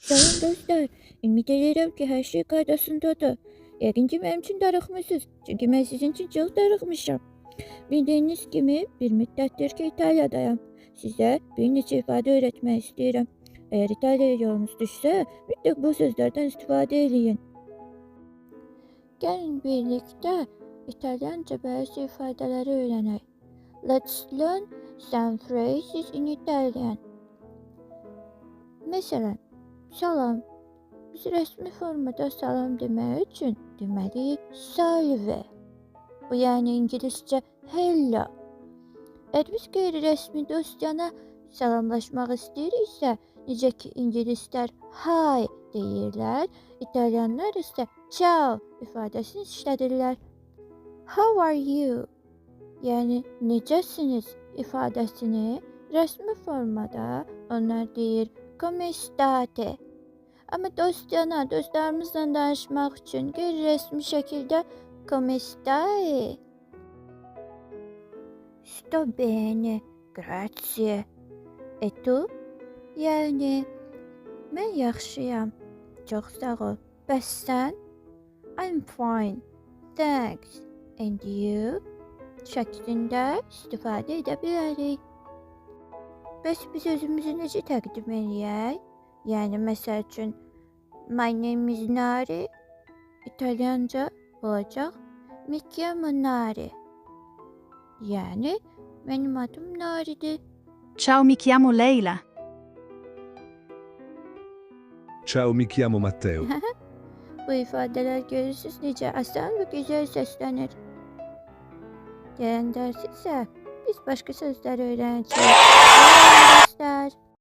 Salam dostlar, ümid edirəm ki, hər şey qaydasındadır. Yəqin ki, mənim üçün darıxmısınız. Çünki mən sizin üçün çox darıxmışam. Bildiyiniz kimi bir müddətdir ki, İtaliyadayam. Sizə bir neçə ifadə öyrətmək istəyirəm. Əgər İtaliyaya yolunuz düşsə, mütləq bu sözlərdən istifadə eləyin. Gəlin birlikdə İtalyanca bəzi ifadələri öyrənək. Let's learn some phrases in Italian. Məsələn, salam. Biz rəsmi formada salam demək üçün deməliyik salve. Bu yəni ingiliscə hello. Əgər biz qeyri-rəsmi dostyanə salamlaşmaq istəyiriksə, necə ki ingilislər hi deyirlər, İtalyanlar isə ciao ifadəsini işlədirlər. How are you? Yəni necəsiniz ifadəsini rəsmi formada onlar deyir come state. Amma dostyanə, dostlarımızla danışmaq üçün qeyri-rəsmi şəkildə come stai? Sto bene, grazie. E tu? Yəni mən yaxşıyam. Çox sağ ol. Bəs sən? I'm fine. Thanks. And you? Şəklində istifadə edə bilərik. Bəs biz özümüzü necə təqdim eləyək? Yəni məsəl üçün My name is Nari. İtalyanca olacaq Mi chiamo Nari. Yəni mənim adım Naridir. Ciao, mi chiamo Leila. Ciao, mi chiamo Matteo. Bu ifadələr görürsüz necə asan və gözəl səslənir. Gələn dərs isə biz başqa sözlər öyrənəcəyik. Dostlar.